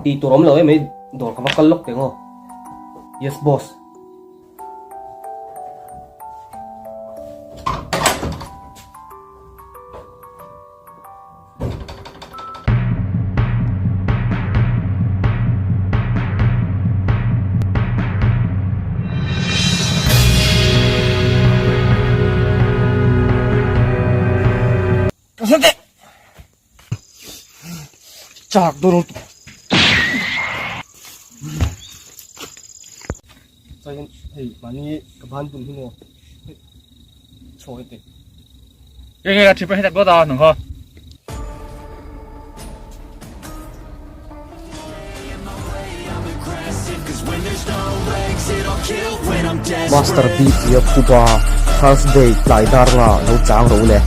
Tih tur awm lo em mai dawr ka va kal lawk teh ngaw. Yes boss. Chak dawn lutuk. Chuan hei mahni ka ban bun hi maw hei chhaw heti. Nge nge ka thipa hi tak dawt a nang kha. Master B tia Phuba Thursday tlai dar nga lo chang ro le.